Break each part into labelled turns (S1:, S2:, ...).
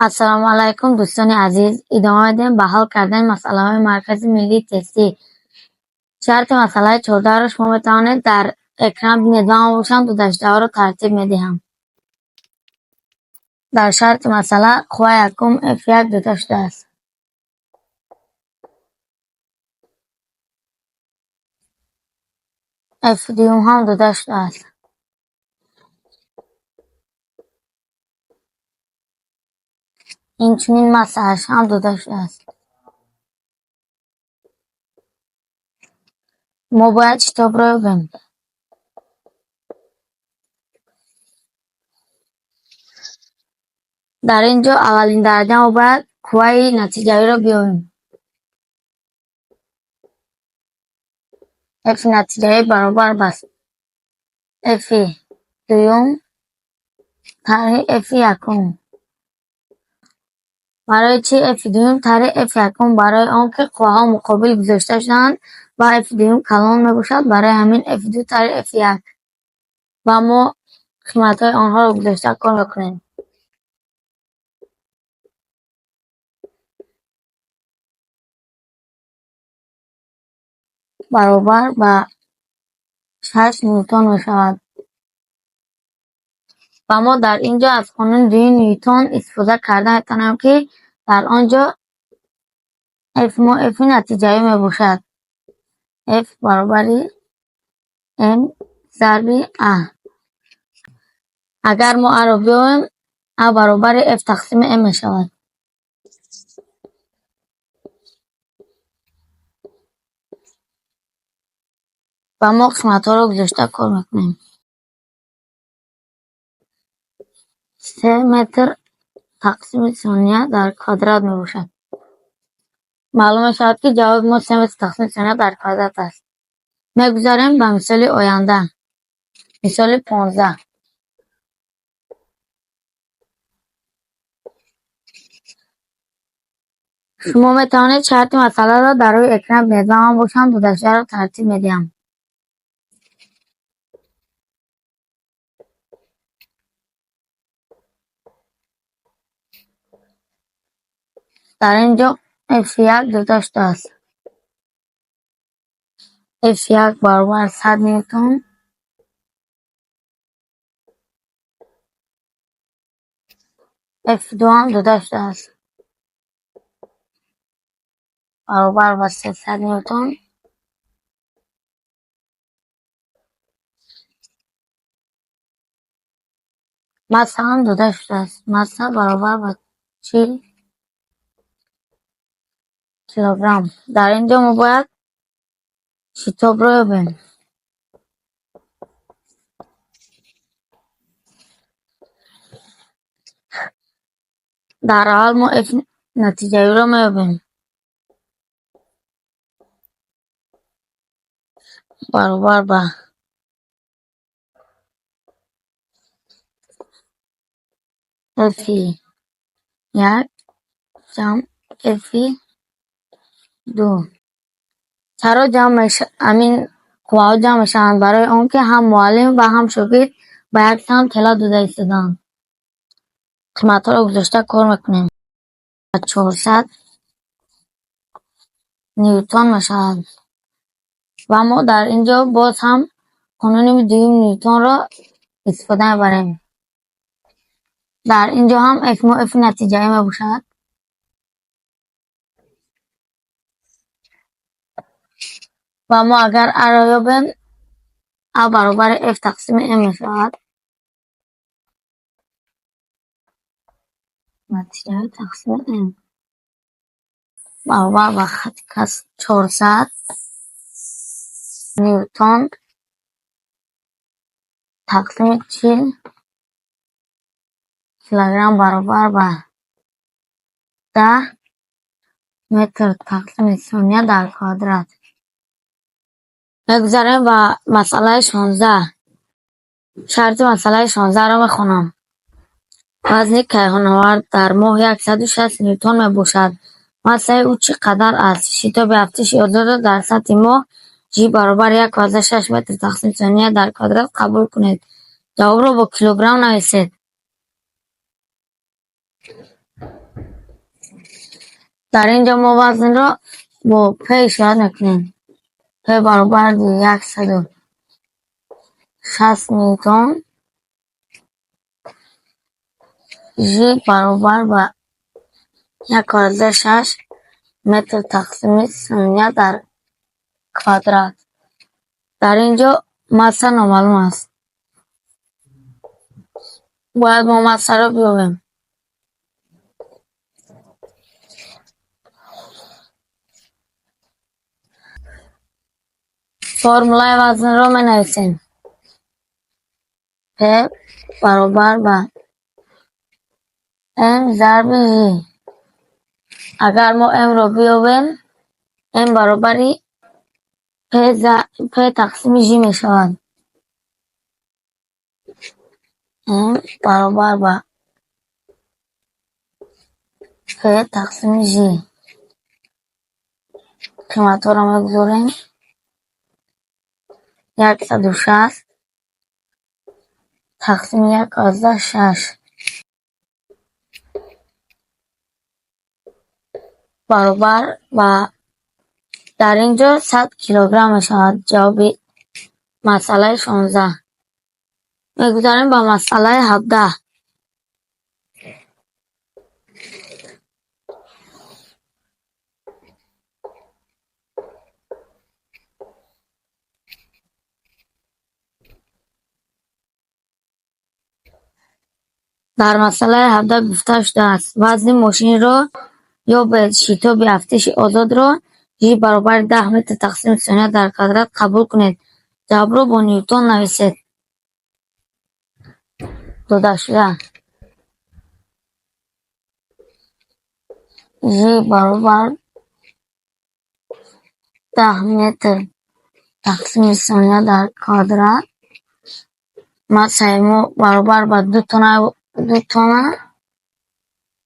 S1: Ассалому алайкум, дӯстони азиз. Идома медиҳем ба ҳал кардани масъалаҳои Маркази миллии тестӣ. Шарти масъалаи 14-ро шумо метавонед дар экран бинед ва ман бошам додашудаҳоро тартиб медиҳам. Дар шарти масъала қувваи якум F1 дода шудааст. F дуюм ҳам дода шудааст. Инчунин массааш ҳам дода шудааст. Мо бояд шитобро ёбем. Дар ин ҷо аввалин дараҷа мо бояд қувваи натиҷавиро биёбем. F натиҷавӣ баробар ба F дуюм тарҳи F якум. Барои чӣ F дуюм тарҳи F якум? Барои он ки қувваҳо муқобил гузошта шудаанд ва F дуюм калон мебошад, барои ҳамин F ду тарҳи F як. Ва мо қиматҳои онҳоро гузошта кор мекунем. Баробар ба 6 ньютон мешавад. Ва мо дар ин ҷо аз қонуни дуюми Ньютон истифода карда метавонем, ки дар он ҷо F мо F натиҷавӣ мебошад. F баробари M зарби A. Агар мо A-ро биёбем, A баробари F тақсими M мешавад. Ва мо қиматҳоро гузошта кор мекунем. 3 метр тақсими сония дар квадрат мебошад. Маълум мешавад, ки ҷавоби мо 3 метр тақсими сония дар квадрат аст. Мегузарем ба мисоли оянда. Мисоли 15. Шумо метавонед шарти масъаларо дар рӯи экран бинед ва ман бошам додашударо тартиб медиҳам. Дар ин ҷо F1 дода шудааст. F1 баробар 100 ньютон, F2 ҳам дода шудааст. Баробар ба 300 ньютон. Масса ҳам дода шудааст. Масса баробар ба 40 килограмм. Дар ин ҷо мо бояд шитобро ёбем. Дар аввал мо F натиҷавиро меёбем. Баробар ба F як ҷамъ F ду. Чаро ҳамин қувваҳо ҷамъ мешаванд? Барои он ки ҳам муаллим ва ҳам шогирд ба як самт тела дода истодаанд. Қиматҳоро гузошта кор мекунем. 400 ньютон мешавад. Ва мо дар ин ҷо боз ҳам қонуни дуюми Ньютонро истифода мебарем. Дар ин ҷо ҳам F мо F натиҷавӣ мебошад. Ва мо агар A-ро ёбем, A баробари F тақсими M мешавад. Натиҷаи тақсими M баробар ба хати кас 400 ньютон тақсими 40 килограмм баробар ба 10 метр тақсими сония дар квадрат. Мегузарем ба масъалаи 16. Шарти масъалаи 16-ро мехонам. Вазни кайҳоннавард дар моҳ 160 ньютон мебошад. Массаи ӯ чӣ қадар аст? Шитоби афтиши озодро дар сатҳи моҳ g баробар 1,6 метр тақсими сония дар квадрат қабул кунед. Ҷавобро бо килограмм нависед. Дар ин ҷо мо вазнро бо П ишора мекунем. П баробари 160 ньютон, Ж баробар ба 1,6 метр тақсими сония дар квадрат. Дар ин ҷо масса номаълум аст. Бояд мо массаро биёбем. Формулаи вазнро менависем. П баробар ба М зарби Ж. Агар мо М-ро биёбем, М баробари П тақсими Ж мешавад. М баробар ба П тақсими Ж. Қиматҳоро мегузорем. 160 тақсими 1,6 баробар ба дар ин ҷо 100 килограмм мешавад ҷавоби масъалаи 16. Мегузарем ба масъалаи 17. Дар масъалаи 17 гуфта шудааст: вазни мошинро ёбед, шитоби афтиши озодро Ж баробари 10 метр тақсими сония дар квадрат қабул кунед. Ҷавобро бо ньютон нависед. Додашуда Ж баробар 10 метр тақсими сония дар квадрат, массаи мо баробар ба 2 тонна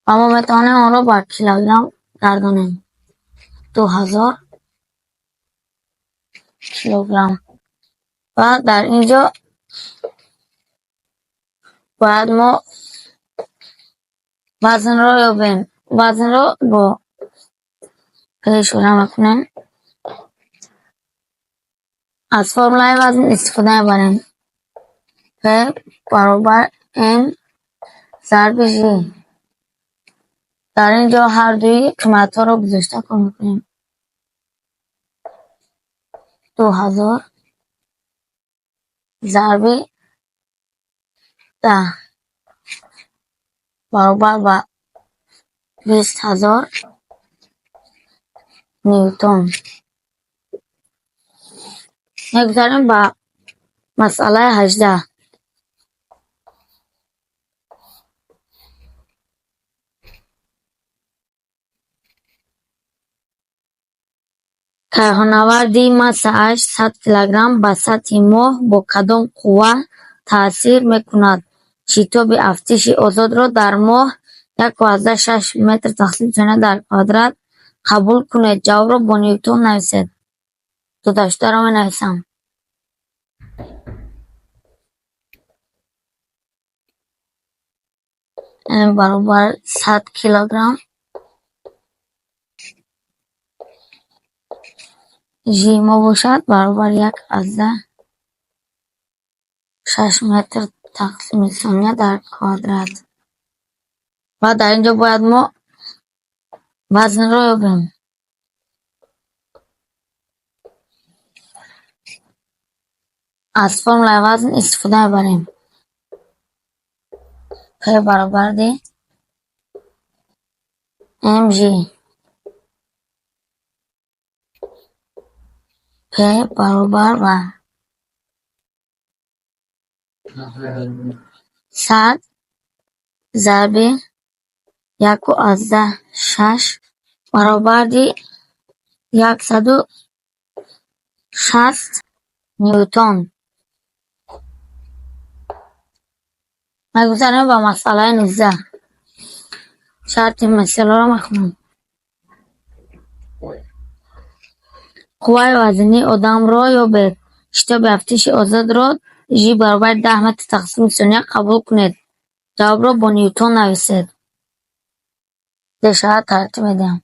S1: ва мо метавонем онро ба килограмм гардонем. 2000 килограмм. Ва дар ин ҷо бояд мо вазнро ёбем. Вазнро бо П ишора мекунем. Аз формулаи вазн истифода мебарем. П баробар М зарби Ж. Дар ин ҷо ҳар дуи қиматҳоро гузошта кор мекунем. 2000 зарби 10 баробар ба 20 000 ньютон. Мегузарем ба масъалаи 18. Кайҳоннаварди массааш 100 килограмм ба сатҳи моҳ бо кадом қувва таъсир мекунад? Шитоби афтиши озодро дар моҳ 1,6 метр тақсими сония дар квадрат қабул кунед. Ҷавобро бо ньютон нависед. Додашударо менависам. М баробар 100 килограмм, Ж мо бошад баробар 1,6 метр тақсими сония дар квадрат. Ва дар ин ҷо бояд мо вазнро ёбем. Аз формулаи вазн истифода мебарем. П баробари МЖ. П баробар ба 100 зарби 1,6 баробари 160 ньютон. Мегузарем ба масъалаи 19. Шарти мисолро мехонам. Қувваи вазнии одамро ёбед. Шитоби афтиши озодро Ж баробари 10 метр тақсими сония қабул кунед. Ҷавобро бо ньютон нависед. Дешава тартиб медиҳам.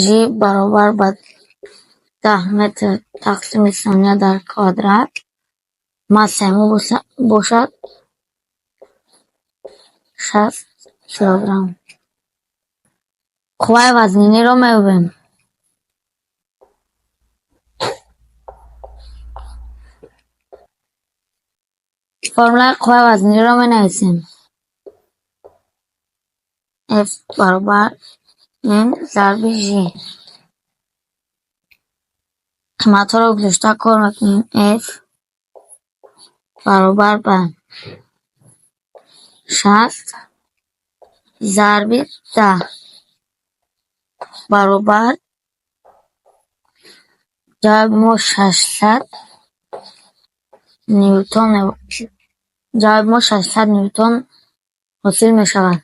S1: Ж баробар ба 10 метр тақсими сония дар квадрат. Массаи мо бошад 60 килограмм. Қувваи вазниниро меёбем. Формулаи қувваи вазниниро менависем. F баробар m зарби Ж. Қиматҳоро гузошта кор мекунем. F баробар ба 60 зарби 10 баробар, ҷавоби мо 600 ньютон, ҷавоби мо 600 ньютон ҳосил мешавад.